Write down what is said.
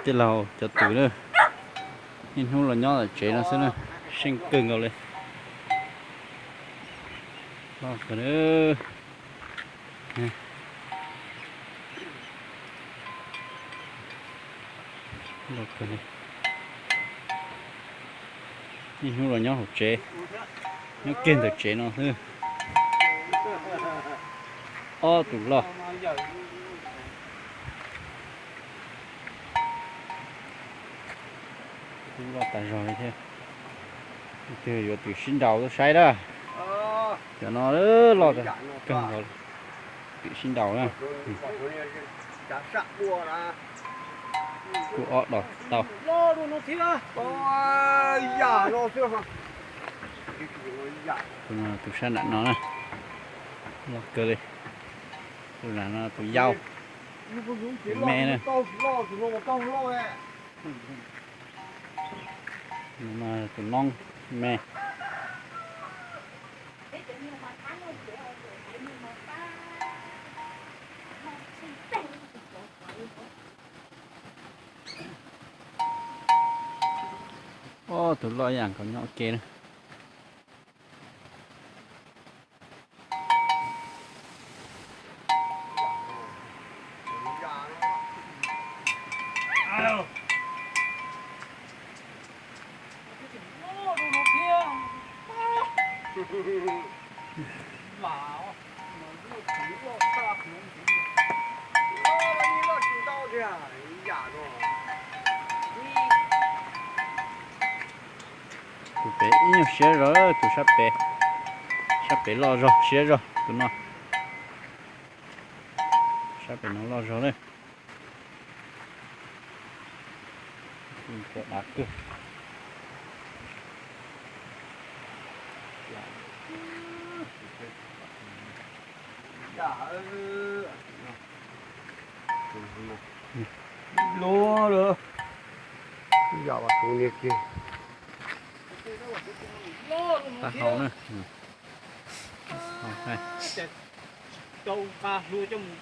Tij laug cov twm na, niaj hnub los nyob tom tsev no xwb na, seej kawg nkaus li. Loj kawg na. Loj kawg li. Niaj hnub los nyob hauv tsev, nyob kiag ntawm tsev no xwb. Ob tug loj. Kub loj tas zog li thiab. Leej twg yuav twm sib nraus tuaj saib na. Cov no loj kawg nkaus, twm sib nraus na. Kuj ob dos tau. Tus no, tus sab nram no na, loj kawg li. Tus nram no tus yau, tus me na. Tus no tus noob me. Ob tug loj ib yam nkaus nyob ua ke na. Tus pem ib nyuag siab zog, tus sab pem, sab pem loj zog siab zog tus no. Sab pem no loj zog na. Dav kawg. Luaj lawm. Yam vas kuv niag kiag. Tag hau na. Tau nqa hlua coj mus